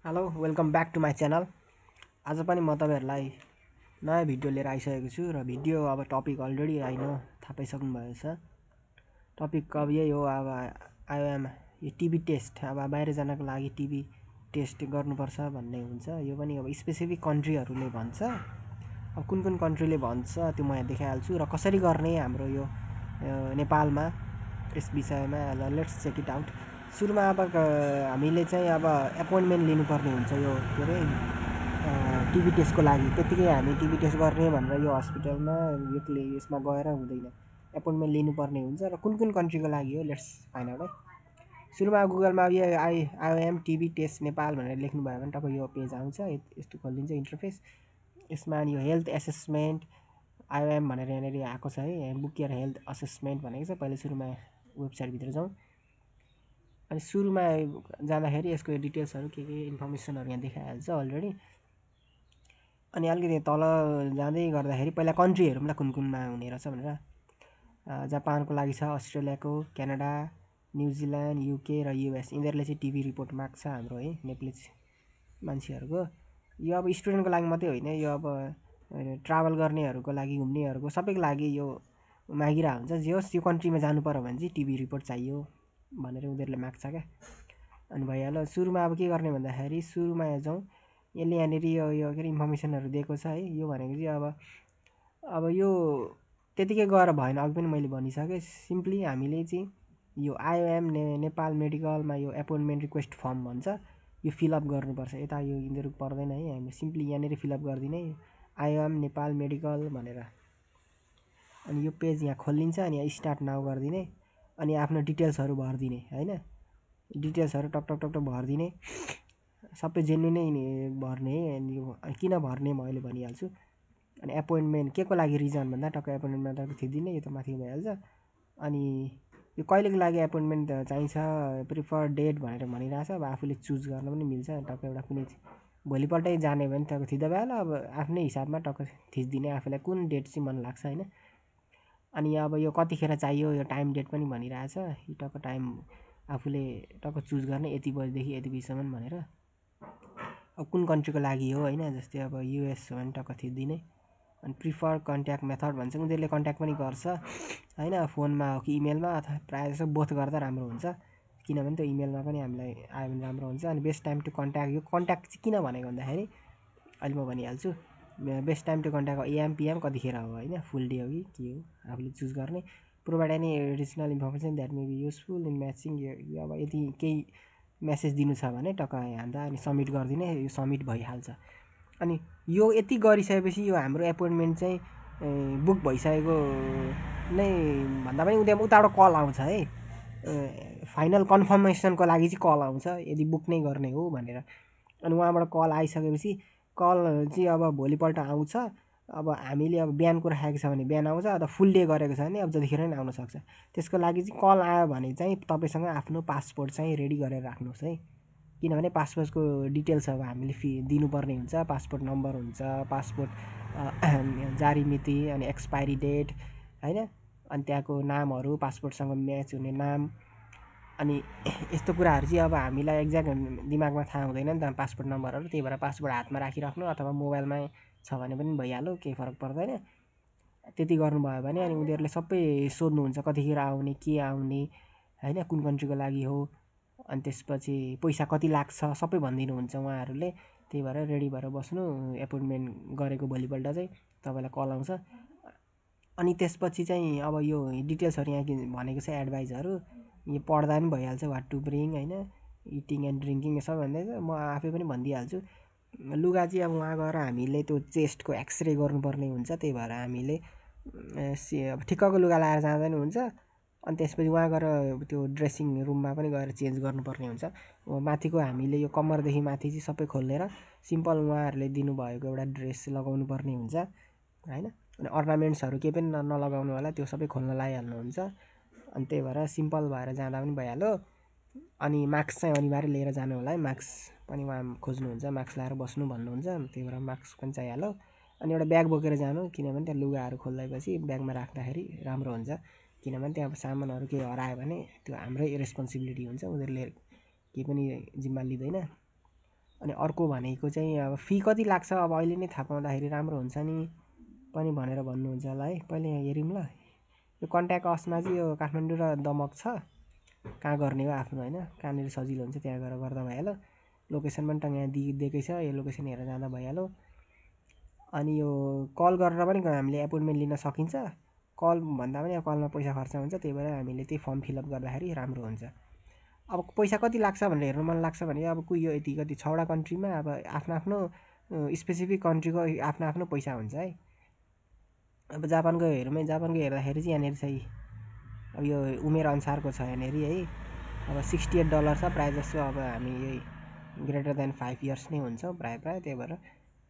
Hello welcome back to my channel. आज पनि म तपाईँहरूलाई नयाँ भिडियो लिएर आइसकेको छु र भिडियो अब टपिक अलरेडी थाहा पाइसक्नु भएको छ। टपिक अब यही हो, अब आइओएम यो टिभी टेस्ट, अब बाहिर जानको लागि टिभी टेस्ट गर्नुपर्छ भन्ने हुन्छ। यो पनि अब स्पेसिफिक कन्ट्रीहरूले भन्छ, अब कुन कुन कन्ट्रीले भन्छ त्यो म यहाँ देखाइहाल्छु र कसरी गर्ने हाम्रो यो नेपालमा यस विषयमा लेट्स चेक इट आउट। सुरुमा अब हामीले चाहिँ अब एपोइन्टमेन्ट लिनुपर्ने हुन्छ यो के अरे टिभी टेस्टको लागि। त्यत्तिकै हामी टिभी टेस्ट गर्ने भनेर यो हस्पिटलमा यसमा गएर हुँदैन, एपोइन्टमेन्ट लिनुपर्ने हुन्छ। र कुन कुन कन्ट्रीको लागि हो लेट्स फाइन्ड आउट है। सुरुमा गुगलमा यो आइओएम टिभी टेस्ट नेपाल भनेर लेख्नुभयो भने टक्क यो पेज आउँछ। यस्तो खोलिदिन्छ इन्टरफेस। यसमा यो हेल्थ एसेसमेन्ट आइओएम भनेर यहाँनिर आएको छ है, बुक योर हेल्थ असेसमेन्ट भनेको छ। पहिले सुरुमा वेबसाइटभित्र जाउँ। अनि सुरुमा जाँदाखेरि यसको डिटेल्सहरू के इन्फर्मेसनहरू यहाँ देखाइहाल्छ अलरेडी। अनि अलिकति तल जाँदै गर्दाखेरि पहिला कन्ट्री हेरौँ न कुन कुनमा हुने रहेछ भनेर। जापानको लागि छ, अस्ट्रेलियाको, क्यानाडा, न्युजिल्यान्ड, युके र युएस। यिनीहरूले चाहिँ टिभी रिपोर्ट माग्छ हाम्रो है नेपाली मान्छेहरूको। यो अब स्टुडेन्टको लागि मात्रै होइन, यो अब ट्राभल गर्नेहरूको लागि, घुम्नेहरूको सबैको लागि यो मागिरहेको हुन्छ। जे होस् यो कन्ट्रीमा जानु पर्यो भने चाहिँ टिभी रिपोर्ट चाहियो भनेर उनीहरूले माग्छ क्या। अनि भइहाल्यो। सुरुमा अब के गर्ने भन्दाखेरि सुरुमा जाउँ। यसले यहाँनिर यो के अरे इन्फर्मेसनहरू दिएको छ है। यो भनेको चाहिँ अब यो त्यतिकै गएर भएन, अघि पनि मैले भनिसकेँ। सिम्पली हामीले चाहिँ यो आइओएम नेपाल मेडिकलमा यो एपोइन्टमेन्ट रिक्वेस्ट फर्म भन्छ, यो फिलअप गर्नुपर्छ। यता यो यिनीहरू पर्दैन है, हामी सिम्पली यहाँनिर फिलअप गरिदिने आइओएम नेपाल मेडिकल भनेर। अनि यो पेज यहाँ खोलिन्छ। अनि यहाँ स्टार्ट नाउ गरिदिने। अनि आफ्नो डिटेल्सहरू भरिदिने होइन, डिटेल्सहरू टक टक टक टक भरिदिने। सबै जेन्युनै भर्ने है। अनि यो किन भर्ने म अहिले भनिहाल्छु। अनि एपोइन्टमेन्ट के को लागि रिजन भन्दा टक्क एपोइन्टमेन्टमा टक्क थिचिदिने, यो त माथि भइहाल्छ। अनि यो कहिलेको लागि एपोइन्टमेन्ट चाहिन्छ, प्रिफर डेट भनेर भनिरहेछ। अब आफूले चुज गर्न पनि मिल्छ। टक्क एउटा कुनै भोलिपल्टै जाने भने टक्क थिच्दा भइहाल्यो। अब आफ्नै हिसाबमा टक्क थिचिदिने, आफूलाई कुन डेट चाहिँ मन लाग्छ होइन। अनि अब यो कतिखेर चाहियो यो टाइम डेट पनि भनिरहेछ। यो टक्क टाइम आफूले टक्क चुज गर्ने, यति बजीदेखि यति बजीसम्म भनेर। अब कुन कन्ट्रीको लागि हो होइन, जस्तै अब युएस हो भने टक्क थिचिदिने। अनि प्रिफर कन्ट्याक्ट मेथड भन्छ, उनीहरूले कन्ट्याक्ट पनि गर्छ होइन, फोनमा हो कि इमेलमा, अथवा प्रायः जस्तो बोथ गर्दा राम्रो हुन्छ। किनभने त्यो इमेलमा पनि हामीलाई आयो भने राम्रो हुन्छ। अनि बेस्ट टाइम टु कन्ट्याक्ट, यो कन्ट्याक्ट चाहिँ किन भनेको भन्दाखेरि अहिले म भनिहाल्छु। Best time to contact AM PM कतिखेर हो होइन, फुल डे हो कि के हो आफूले चुज गर्ने। Provide any additional information that may be useful in matching. यो अब यदि केही मेसेज दिनु छ भने टक्क हान्दा अनि सबमिट गरिदिने, यो सबमिट भइहाल्छ। अनि यो यति गरिसकेपछि यो हाम्रो एपोइन्टमेन्ट चाहिँ बुक भइसकेको नै भन्दा पनि उताबाट कल आउँछ है, फाइनल कन्फर्मेसनको लागि चाहिँ कल आउँछ यदि बुक नै गर्ने हो भनेर। अनि उहाँबाट कल आइसकेपछि कल चाहिँ अब भोलिपल्ट आउँछ। अब हामीले अब बिहानको राखेको छ भने बिहान आउँछ, अथवा फुल डे गरेको छ भने अब जतिखेर पनि आउनसक्छ। त्यसको लागि चाहिँ कल आयो भने चाहिँ तपाईँसँग आफ्नो पासपोर्ट चाहिँ रेडी गरेर राख्नुहोस् है। किनभने पासपोर्टको डिटेल्स अब हामीले दिनुपर्ने हुन्छ। पासपोर्ट नम्बर हुन्छ, पासपोर्ट जारी मिति, अनि एक्सपायरी डेट होइन, अनि त्यहाँको नामहरू, पासपोर्टसँग म्याच हुने नाम। अनि यस्तो कुराहरू चाहिँ अब हामीलाई एक्ज्याक्ट दिमागमा थाहा हुँदैन नि त पासपोर्ट नम्बरहरू। त्यही भएर पासपोर्ट हातमा राखिराख्नु, अथवा मोबाइलमै छ भने पनि भइहाल्यो, केही फरक पर्दैन। त्यति गर्नुभयो भने अनि उनीहरूले सबै सोध्नुहुन्छ कतिखेर आउने, के आउने होइन, कुन कन्ट्रीको लागि हो, अनि त्यसपछि पैसा कति लाग्छ सबै भनिदिनुहुन्छ उहाँहरूले। त्यही भएर रेडी भएर बस्नु। एपोइन्टमेन्ट गरेको भोलिपल्ट चाहिँ तपाईँलाई कल आउँछ। अनि त्यसपछि चाहिँ अब यो डिटेल्सहरू यहाँ भनेको छ एडभाइजहरू, यो पढ्दा पनि भइहाल्छ। वाट टु ब्रिङ होइन, इटिङ एन्ड ड्रिङ्किङ सबै भन्दैछ, म आफै पनि भनिदिइहाल्छु। लुगा चाहिँ अब वहाँ गएर हामीले त्यो चेस्टको एक्सरे गर्नुपर्ने हुन्छ। त्यही भएर हामीले अब ठिक्कको लुगा लगाएर जाँदा पनि हुन्छ। अनि त्यसपछि वहाँ गएर त्यो ड्रेसिङ रुममा पनि गएर चेन्ज गर्नुपर्ने हुन्छ। माथिको हामीले यो कम्मरदेखि माथि चाहिँ सबै खोलेर सिम्पल उहाँहरूले दिनुभएको एउटा ड्रेस लगाउनु पर्ने हुन्छ होइन। अनि अर्नामेन्ट्सहरू केही पनि नलगाउनु होला, त्यो सबै खोल्न लगाइहाल्नुहुन्छ। अनि त्यही भएर सिम्पल भएर जाँदा पनि भइहाल्यो। अनि मास्क चाहिँ अनिवार्य लिएर जानु होला है, मास्क पनि उहाँ खोज्नुहुन्छ, मास्क लगाएर बस्नु भन्नुहुन्छ। त्यही भएर मास्क पनि चाहिहाल्यो। अनि एउटा ब्याग बोकेर जानु, किनभने त्यहाँ लुगाहरू खोल्दैपछि ब्यागमा राख्दाखेरि राम्रो हुन्छ। किनभने त्यहाँ अब सामानहरू केही हरायो भने त्यो हाम्रै रेस्पोन्सिबिलिटी हुन्छ, उनीहरूले केही पनि जिम्मा लिँदैन। अनि अर्को भनेको चाहिँ अब फी कति लाग्छ अब अहिले नै थाहा पाउँदाखेरि राम्रो हुन्छ नि पनि भनेर भन्नुहुन्छ होला है। पहिले यहाँ हेरौँ ल। यो कन्ट्याक्ट असमा चाहिँ यो काठमाडौँ र दमक छ। कहाँ गर्ने हो आफ्नो होइन, कहाँनिर सजिलो हुन्छ त्यहाँ गएर गर्दा भइहाल्यो। लोकेसन पनि टङ्ग यहाँ दिएकै छ, यो लोकेसन हेरेर जाँदा भइहाल्यो। अनि यो कल गरेर पनि हामीले एपोइन्टमेन्ट लिन सकिन्छ। कल भन्दा पनि अब कलमा पैसा खर्च हुन्छ, त्यही भएर हामीले त्यही फर्म फिलअप गर्दाखेरि राम्रो हुन्छ। अब पैसा कति लाग्छ भनेर हेर्नु मन लाग्छ भने अब यो यति कति 6वटा कन्ट्रीमा अब आफ्नो आफ्नो स्पेसिफिक कन्ट्रीको आफ्नो आफ्नो पैसा हुन्छ है। अब जापानको हेर्दाखेरि चाहिँ यहाँनिर चाहिँ अब यो उमेर अनुसारको छ यहाँनिर है। अब $68 छ प्रायः जसो। अब हामी यही ग्रेटर देन 5 इयर्स नै हुन्छ प्रायः त्यही भएर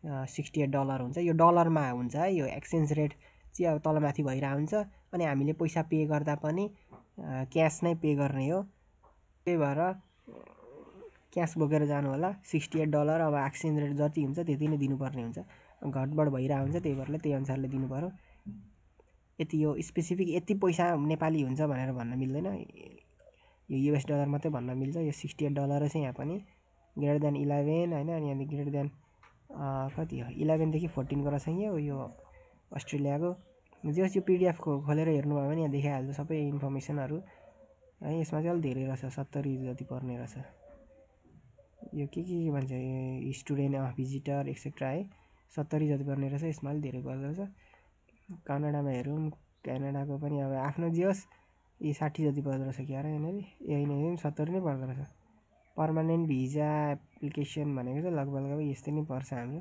$68 हुन्छ। यो डलरमा हुन्छ है। यो एक्सचेन्ज रेट चाहिँ अब तलमाथि भइरहेको हुन्छ। अनि हामीले पैसा पे गर्दा पनि क्यास नै पे गर्ने हो, त्यही भएर क्यास बोकेर जानु होला। $68 अब एक्सचेन्ज रेट जति हुन्छ त्यति नै दिनुपर्ने हुन्छ। घटबड भइरहेको हुन्छ, त्यही भएर त्यही अनुसारले दिनु पर्यो। यति यो स्पेसिफिक यति पैसा नेपाली हुन्छ भनेर भन्न मिल्दैन, यो US डलर मात्रै भन्न मिल्छ। यो $68 चाहिँ यहाँ पनि ग्रेटर देन 11 होइन। अनि यहाँ ग्रेटर देन कति हो 11 देखि 14 को रहेछ यो अस्ट्रेलियाको। जस यो PDF खोलेर हेर्नुभयो भने यहाँ देखाइहाल्छ सबै इन्फर्मेसनहरू है। यसमा चाहिँ अलिक धेरै रहेछ, 70 जति पर्ने रहेछ। यो के भन्छ स्टुडेन्ट भिजिटर एक्सेट्रा है, 70 जति पर्ने रहेछ। यसमा अलिक धेरै पर्दो रहेछ। कनाडामा हेरौँ, क्यानाडाको पनि अब आफ्नो जे होस् यी 60 जति पर्दो रहेछ क्या यहाँनिर। यही 70 नै पर्दो रहेछ। पर्मानेन्ट भिजा एप्लिकेसन भनेको चाहिँ लगभग यस्तै नै पर्छ हाम्रो।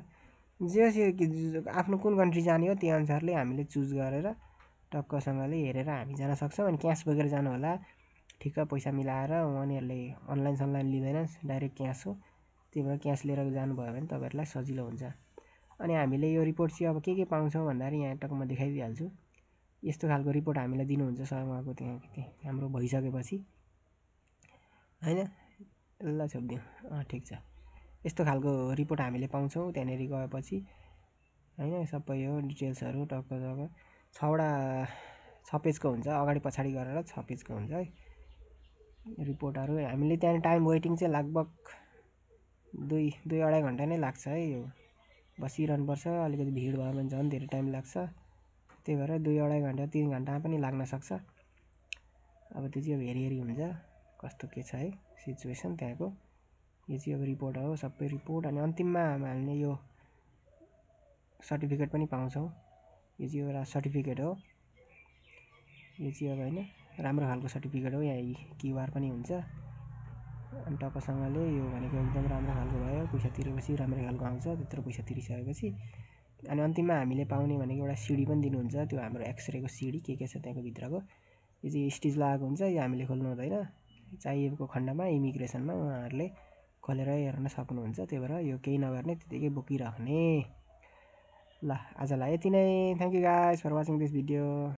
जे होस् यो आफ्नो कुन कन्ट्री जाने हो त्यही अनुसारले हामीले चुज गरेर टक्कसँगले हेरेर हामी जान सक्छौँ। अनि क्यास बोकेर जानु होला, ठिक्क पैसा मिलाएर। उनीहरूले अनलाइन सनलाइन लिँदैन, डाइरेक्ट क्यास हो। त्यही भएर क्यास लिएर जानुभयो भने तपाईँहरूलाई सजिलो हुन्छ। अनि हामीले यो रिपोर्ट चाहिँ अब के पाउँछौँ भन्दाखेरि यहाँ टक्क म देखाइदिइहाल्छु। यस्तो खालको रिपोर्ट हामीलाई दिनुहुन्छ सरमाको त्यहाँ हाम्रो भइसकेपछि होइन। ल छोडिदिउँ, ठिक छ। यस्तो खालको रिपोर्ट हामीले पाउँछौँ त्यहाँनिर गएपछि होइन। सबै यो डिटेल्सहरू टक्क 6 पेजको हुन्छ, अगाडि पछाडि गरेर 6 पेजको हुन्छ है रिपोर्टहरू। हामीले त्यहाँ टाइम वेटिङ चाहिँ लगभग 2-2.5 घन्टा नै लाग्छ है। यो बसिरहनुपर्छ, अलिकति भिड भयो भने झन् धेरै टाइम लाग्छ। त्यही भएर 2-2.5 घन्टा 3 घन्टा पनि लाग्न सक्छ। अब त्यो चाहिँ अब हेरी हुन्छ कस्तो के छ है सिचुएसन त्यहाँको। यो चाहिँ अब रिपोर्ट हो, सबै रिपोर्ट। अनि अन्तिममा हामीले यो सर्टिफिकेट पनि पाउँछौँ। यो चाहिँ एउटा सर्टिफिकेट हो, यो चाहिँ अब होइन राम्रो खालको सर्टिफिकेट हो। यहाँ QR पनि हुन्छ। अनि टक्कसँगले यो भनेको एकदम राम्रो खालको भयो। पैसा तिरेपछि राम्रै खालको आउँछ, त्यत्रो पैसा तिरिसकेपछि। अनि अन्तिममा हामीले पाउने भनेको एउटा सिडी पनि दिनुहुन्छ, त्यो हाम्रो एक्सरेको सिडी के छ त्यहाँको भित्रको। यो चाहिँ स्टिच लगाएको हुन्छ, यो हामीले खोल्नु हुँदैन। चाहिएको खण्डमा इमिग्रेसनमा उहाँहरूले खोलेर हेर्न सक्नुहुन्छ। त्यही भएर यो केही नगर्ने, त्यतिकै बोकिराख्ने। ल आजलाई यति नै। Thank you guys for watching this video.